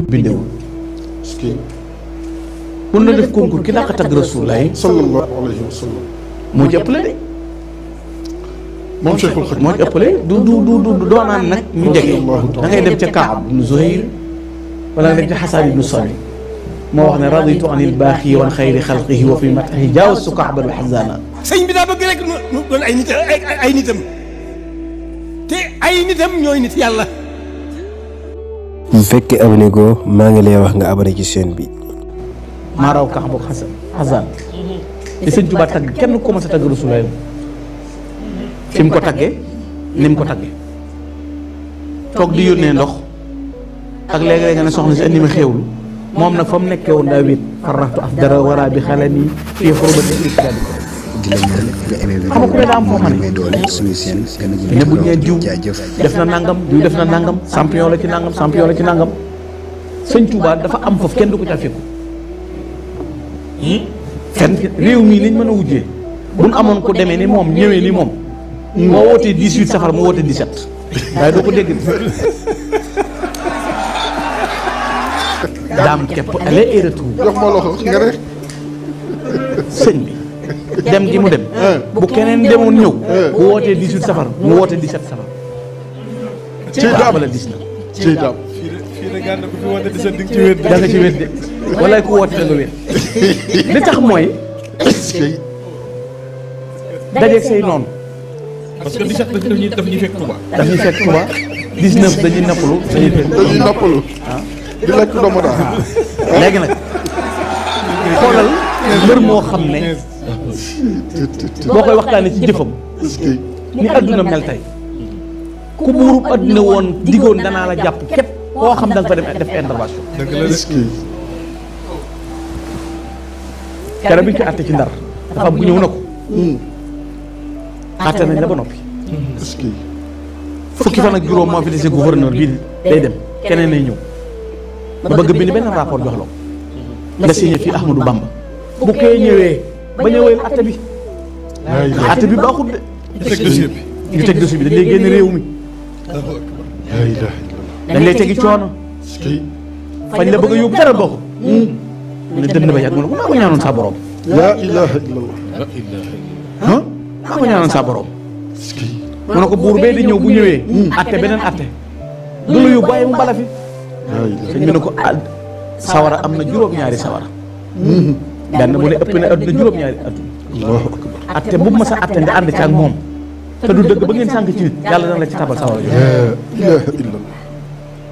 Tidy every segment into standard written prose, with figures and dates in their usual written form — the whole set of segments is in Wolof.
bindewul mun na def concours ki dàq tagg Rasulullah sallallahu alayhi wa sallam moo ci ëppale de moom Cheikhul Khadim moo ci ëppale du doonaan nag ñu jege da ngay dem ca Kaab ibnu Zuhayr wala nga dem ca Xasaan ibnu Sabi moo wax ne raditu anil baaxi wan xayri xalqihi wa fi matahi jaawastu Kaaban wa Xazaana. sëñ bi daa bëgg rek nu doon ay nitam te ay nitam ñooy nit yàlla. bu fekkee abonné go maa ngi lay wax nga abonné ci chaîne bi. maa raw Kaab ak Xasaan te sëñ Tuubaa tagg kenn ku commencé tagg Rasulullah fi mu ko taggee ni mu ko taggee toog di yónnee ndox ak léegi-léegi nga ne soxna si indi ma xéewlu moom nag fa mu nekkee woon daa wéet farraxtu af dara wara bi xale nii fii xurbat di xam nga ku ne daa am foo xam ne bu ñee diw def na nangam diw def na nangam champion la ci nangam champion la ci nangam sëñ Tuubaa dafa am foofu kenn du ko ca fekku fenn réew mii liñ mën a wujjee buñ amoon ko demee ni moom ñëwee ni moom moo wootee 18 safar moo wootee 17 waaye doo ko dégg daam képp aller et retour jox ma loxo nga rek sëñ bi dem gi mu dem bu keneen demoon ñëw bu wootee 18 safar mu wootee 17 safar ci daam wala 19 ci daam fii de gànn ko fi woote di sa dig ci wér. da nga ci wét de walaay ku woote da nga wét li tax mooy dajeeg say noonu parce que 17 daf ñuy fekk Touba. daf ñuy fekk Touba 19 dañuy nappalu dañuy noppalu di lekk doomu daal léegi nag xoolal mbër moo xam ne boo koy waxtaanee ci jëfam ni adduna mel tey ku buurub adduna woon diggoon danaa la jàpp képp koo xam da nga fa dem def intervention. dëgg la de. keroog bi ñu koy àtte ci ndar dafa am ku ñëw na ko àtte nañ la ba noppi fukki fan ak juróom moo fi dese gouverneur bii day dem keneen nay ñëw ba bëgg bind benn rapport jox la ko nga signé fii Ahmadou Bamba bu koy ñëwee ba ñëwee àtte bi ndax àtte bi baaxul de ñu teg dossier bi. ñu teg dossier bi dañ lay génn réew mi dañ lay tegi coono fañ la bëgg a yóbbu dara baaxul mu ne dënn ba yàgg mu ne ko maa ko ñaanoon saa borom laa ilaha illallah ah maa ko ñaanoon saa borom mu ne ko buur bee di ñëw bu ñëwee atte beneen atte du la yóbbu waaye mu bala fi sëñ bi ne ko sawara am na juróom-ñaari sawara benn bu ne ëpp na adduna juróom-ñaari adduna allahu akbar atte bu ma sa atte nga ànd ci ak moom te du dëgg ba ngeen sànk ci nit yàlla dana la ci tabal sawara laa ilaha illallah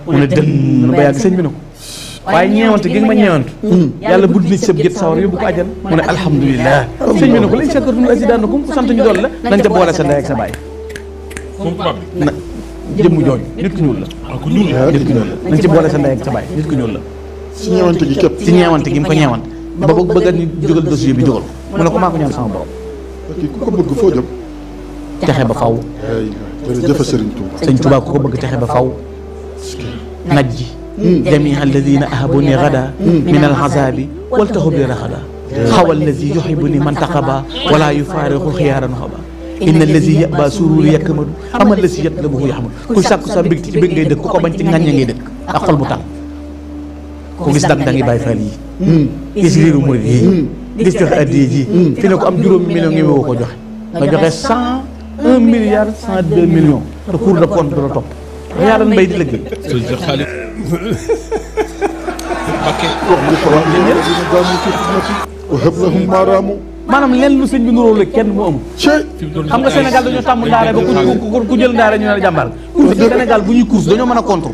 mu ne dënn ba yàgg sëñ bi ne ko waaye ñeewante gi nga ma ñeewante yàlla budd na ci sëb gét sawar yóbbu ko àjjana mu ne alhamdulilah sëñ bi ne ko lañ shakartum la azidannakum ku sant ñu dool la nañ ca boole sa ndey ak sa baay comme tubaab bi. na jëmm jooju nit ku ñuul la ah ku ñuul la. nit ku ñuul la nañ ci boole sa ndey ak sa baay nit ku ñuul la si ñëwante gi képp ci ñeewante gi mu ko ñeewante ba bëgg a ñu jógal dossier bi jógal ko mu ne ko maa ko ñaan sama borom kii ku ko bëgg foo jëm texe ba faw jërëjëf Serigne Touba sëñ Tuubaa ku ko bëgg texe ba faw najji jamii alladina ahabuni gada min alxazabi waltahub li raxada xawa allazi yuhibuni man taqaba wala yufaariqu xiyaara nuxaba inna allazi yaba sururi yakmadu ama allazi yatlabuhu yaxmadu ku sàkku sa mbég ci mbég ngay dëkk ku ko bañ ci ŋàññe ngay dëkk ak xol bu tàng ku gis dang-dangi bàyyi fal yi gis liiru murid yi gis joxe addiye ji fi ne ko am juróomi million ngi woo ko joxe nga joxe 101 milliard 102 millions te cour de compte du la topp yàlla mbay di lëggal sëñ Cheikh Khalid. Mbacké. wa hab lahum ma raamu maanaam lenn lu sëñ bi nuróo la kenn mu amul fi mu doon xam nga Sénégal dañoo tàmm ndaare ba ku jël ndaare ñu ne la jàmbaar course Sénégal bu ñuy course dañoo mën a contre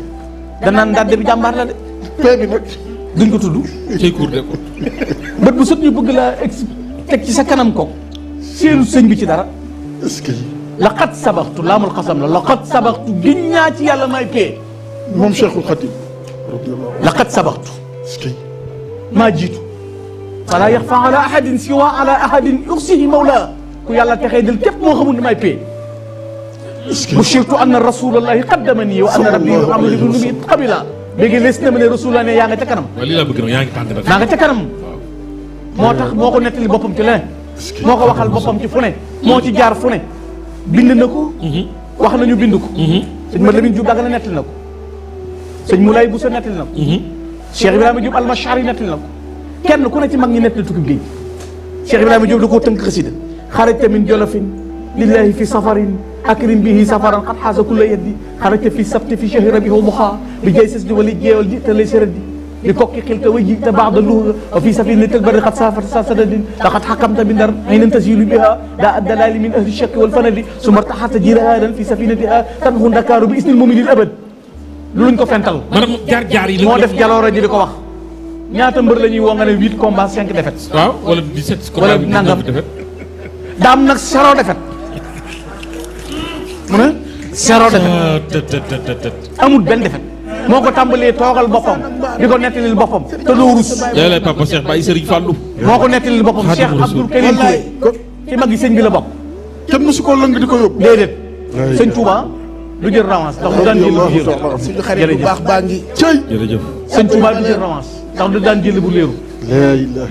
danaan ndàdde bi jàmbaar la de pee bi nag duñ ko tudd cay cour des comptes. bët bu sët ñu bëgg la teg ci sa kanam ko seenu sëñ bi ci dara est-ce que laqad sabaxtu laamul xasam la laqad sabaxtu giñ ñaa ci yàlla may pee moom Cheikhul Khadim radiyallahu laqad sabaxtu est-ce que maa jiitu fala yaxfa ala ahadin siwa ala ahadin uksihi mawla ku yàlla texee dil képp moo xamul ni may pee bushirtu anna rasulallahi qaddamani wa anna rabbi muhammad ibnu bi qabila léegi lees na ma ne rasulullah ne yaa nga ca kanam waaye lii laa bëgg nag yaa ngi tànn nag. maa nga ca kanam moo tax moo ko nettali boppam ci leneen moo ko waxal boppam ci fu ne moo ci jaar fu ne bind na ko wax nañu bind ko sëñ ma Lamin Juuf Dagana nettali na ko sëñ Moulay Bousso nettali na ko Cheikh Ibrahima Diop al-Mashari nettali na ko kenn ku ne ci mag ñi nettali tukki géej Cheikh Ibrahima Diop da koo tënk xasida xarajta min jolofin lillahi fi safarin akrim bihi safaran qad xaasa kulla yeddi xarajta fi sabti fi shahri rabihi duha bi jay sas di wali jeewal ji te lay sëradi bi kokki xilta waji te baax da luga wa fi safinati albari qad safar sa sadadin laqad xakamta bi ndar aynan tasilu biha daa addalali min ahli shakki wal fanadi summa artaxata jirahadan fi safinatiha tanhu ndakaaru bi isnil mumidil abad luñ ko fental maanaam jaar yi moo def jaloore ji di ko wax ñaata mbër la ñuy woo nga ne 8 combats 5 défaites. waaw wala 17 wala nangam daam nag 0 défaite mu ne 0 défaite amul benn défaite moo ko tàmbalee toogal boppam di ko nettalil boppam te doo rus. yàlla papa Cheikh Baye Serigne Fallou. moo ko nettalil boppam Cheikh Abdoul Karim Touré ci mag yi sëñ bi la bokk. kenn mësu ko lëng di ko yóbbu. déedéet sëñ Touba du jël revanche ndax du daan jël bu jël. suñu xarit bu baax baa ngi. jërëjëf sëñ Touba du jël revanche ndax du daan jël bu léeru.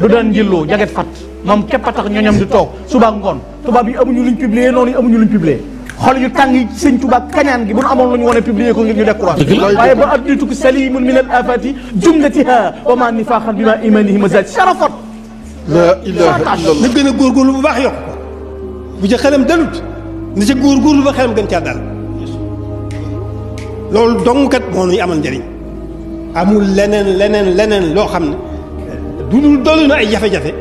du daan jëlloo jaget fat moom képp a tax ñoñam di toog suba ngoon tubaab yi amuñu luñ publier noonu yi amuñu luñ publier xol yu tàng yi sëñ Tuubaa kañaan gi bu nu amoon lu ñu wane publier ko ngir ñu découragé waaye ba adduna tukki salimun min al afati jumlatiha wa ma nifaqan bi ma imanihi mazal sharafat la ilaha illallah na gën a góorgóorlu bu baax yokk ko bu ca xelam dalut na ca góorgóorlu ba xelam gën caa dal loolu dongkat moo nuy amal njëriñ amul leneen loo xam ne du dul dolli na ay jafe-jafe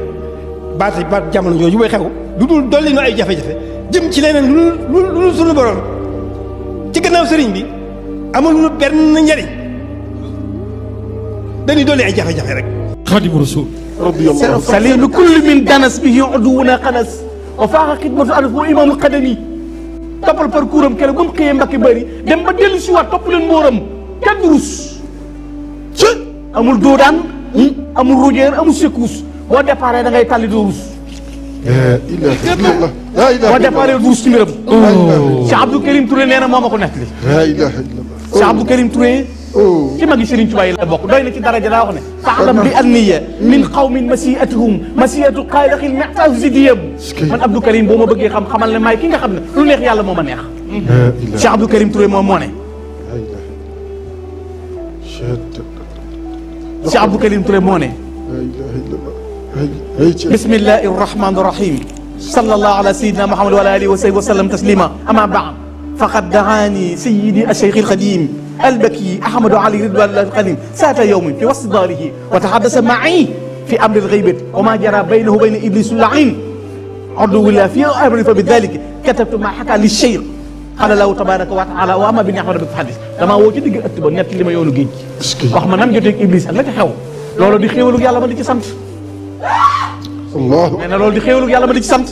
baat jamono jooju bay xew du dul dolli na ay jafe-jafe jëm ci leneen lu sunu borom ci gannaaw sëriñ bi amul lu benn njëriñ dañuy dolli ay jafe-jafe rek. Xaadimu Rasuul radiyallahu salilu kulli min danas bihi uduwuna xanas wa faaxa xidmatu alf wa imaamul xadami toppal parcours am keroog ba mu xëyee mbakki bëri dem ba dellu si waat topp leen mbóoram kenn du rus amul doodaan amul rujeer amul secousse boo déparé da ngay tàlli doo rus la ilaha illallah la ilaha boo déparé doo rus ci mbiram Cheikh Abdou Karim Touré nee na moo ma ko nettali la ilaha illallah Cheikh Abdou Karim Touré ci magi Serigne Touba yi la bokk doy na ci daraja daa wax ne faalam bi anniya min qawmin masiatuhum masiatu xaylaqil mextaasu sidiyam man Abdou Karim boo ma bëggee xam xamal ne maay ki nga xam ne lu neex yàlla moo ma neex Cheikh Abdou Karim Touré moom moo ne Cheikh Abdou Karim Touré moo ne bismillahi rahmani rahim sallallahu ala sayyidina Muhammad wa ala alihi wa sahbihi wa sallam taslima ama ba'd faqad daani sayyidi ash-shaykh al-qadim البكي أحمد علي رضوان الله القديم سات يوم في وسط داره وتحدث معي في أمر الغيبة وما جرى بينه وبين إبليس اللعين عدو الله في أمر فبذلك كتبت ما حكى للشيخ قال له تبارك وتعالى وأما بني أحمد بتحدث لما وجد أكتب نت li ma yoonu géej wax ma nan jotee ak Iblis ak la ca xew loolu di xéewalu yàlla ma di ci sant Allah nee na loolu di xéewalu yàlla ma di ci sant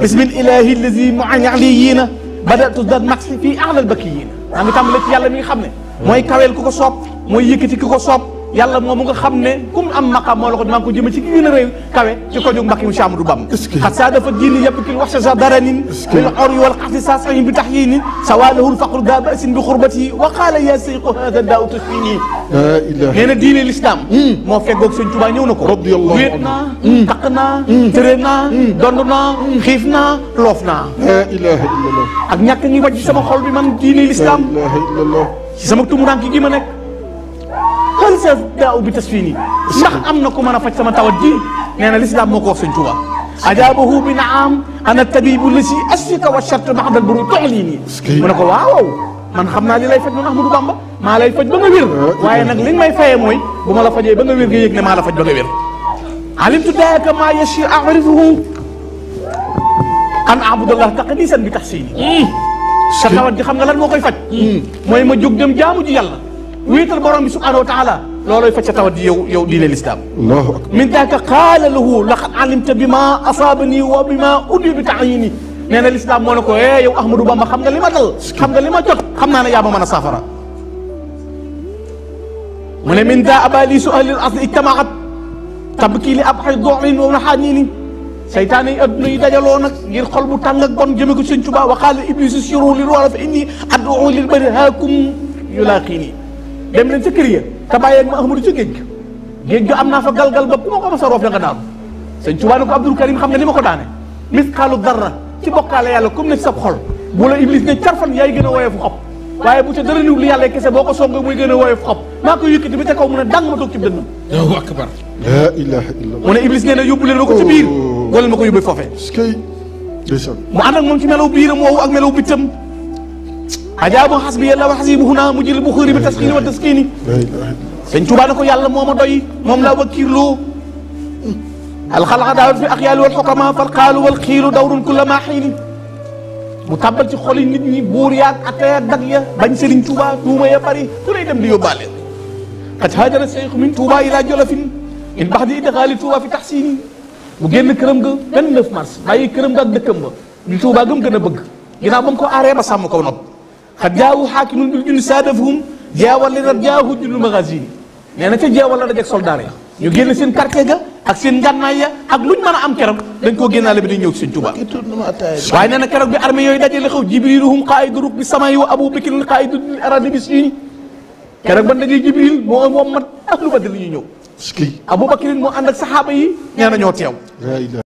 bismillahi allazi mu'aliyina badatu dad maxi fii a'la al-bakiyyin maa ngi tàmbale ci yàlla mi nga xam ne mooy kaweel ku ko soob mooy yëkkati ki ko soob yàlla moomu nga xam ne kum am maqam moo la ko maa ngi ko jëme ci ki gën a réew kawe ci ko jóg mbakki mu Cheikh Amadou Bamba xat saa dafa diini yëpp kil wax sa daranin bil or wal xasi sa sayin bi tax yii ni sawalahul faqru daa basin bi xurbati wa qaala ya sayqu hada daaw tashfini nee na diine l'islam moo feggoog Sëñ Tuubaa ñëw na ko wéet naa taq naa tëree naa dond naa xiif naa loof naa la ilaha illallah ak ñàkk ngi wàcc sama xol bi man diine l'islam la ilaha illallah ci sama tumuranke gi ma nekk xal sa daaw bi tasfini ndax am na ku mën a faj sama tawat ji nee na l'islam moo ko wax Sëñ Tuubaa ajaabahu bi naam ana tabibu lasi asfika wa shart baxdal buru toxlii nii mu ne ko waaw man xam naa li lay faj man Ahmadou Bamba maa lay faj ba nga wér waaye nag li nga may fayee mooy bu ma la fajee ba nga wér nga yëg ne maa la faj ba nga wér alimtu daaka maa yashi arifuhu an abudallah taqdisan bi taxsini sa tawat ji xam nga lan moo koy faj mooy ma jóg dem jaamu ji yàlla wéetal borom bi subhanahu wa taala loolooy faj sa tawat ji yow diine l'islam allahu akbar min daaka qaala lahu laqad alimta bi ma asaabani wa bi ma uddi bi taayini nee na l'islam moo ne ko yow Ahmadou Bamba xam nga li ma dal xam nga li ma jot xam naa ne yaa ma mën a saafara mu ne min daa abalisu ahlil asli ijtamaat tabkii li ab xay doxlin wa naxaanini saytaane yi adduna yi dajaloo nag ngir xol bu tàng ak bon jëme ko Sëñ Tuubaa wa qaala iblisu siru lil wara fa inni ad'u lil bari haakum yulaaqini dem leen ca kër ya te bàyyeeg ma Ahmadou ca géej ga am naa fa galgal ba ku ma ko ma sa roof da nga daanu Sëñ Tuubaa ne ko Abdul Karim xam nga ni ma ko daane misqaalu darra ci bokkaale yàlla comme ne ci sa xol bu la iblis ne carfan yaay gën a woyee fu xob waaye bu ca dara niw li yàlla kese boo ko songee muy gën a woyof xob maa ko yëkkati ba ca kaw mu ne dang ma toog ci dënnam. Allahu akbar. la ilaha illallah. mu ne Iblis nee na yóbbu leen ma ko ci biir wala ma ko yóbbee foofee. skay ndeysaan. mu ànd ak moom ci melaw biiram woowu ak melaw bittam. ajaabu xasbi yàlla wa xasibuhu naa mu jël Buxaari bi tasxiini wa taskiini. la ilaha illallah. sëñ Tuubaa na ko yàlla moo ma doy moom laa wakiirloo. alxalqa daawat fi axyaali wal xukama fal xaalu wal xiilu dawrun kulla maa xiini. mu tàbbal ci xoli nit ñi buur yaag atte ya dag ya bañ Sëriñ Tuubaa tuuma ya bari ku lay dem di yóbbaale. qad haajara seyxu min Tuubaa ilaa Jolofin in baxdi idxaali Tuubaa fi taxsiini. mu génn këram ga 29 mars bàyyi këram ga ak dëkkam ba di Tuubaa gëm gën a bëgg ginnaaw ba mu ko aaree ba sàmm ko nopp. xad jaawu xaakimun bil junni saadafahum jeewal li na jaahu junnu magazine nee na ca jeewal la dajeeg soldaar ya ñu génn seen quartier ga ak seen ngànnaay ya ak luñ mën a am keroog dañ koo génnaale bi di ñëw ci Sëñ Tuubaa. waaye nee na keroog bi armée yooyu dajale xaw jibriluhum qaa'idu rukbi samaa'i wa abu bakrin qaa'idu aradi bi siini keroog ban dajee jibril moo mat ahlu badr li ñu ñëw. abu bakrin moo ànd ak saxaaba yi nee na ñoo teew.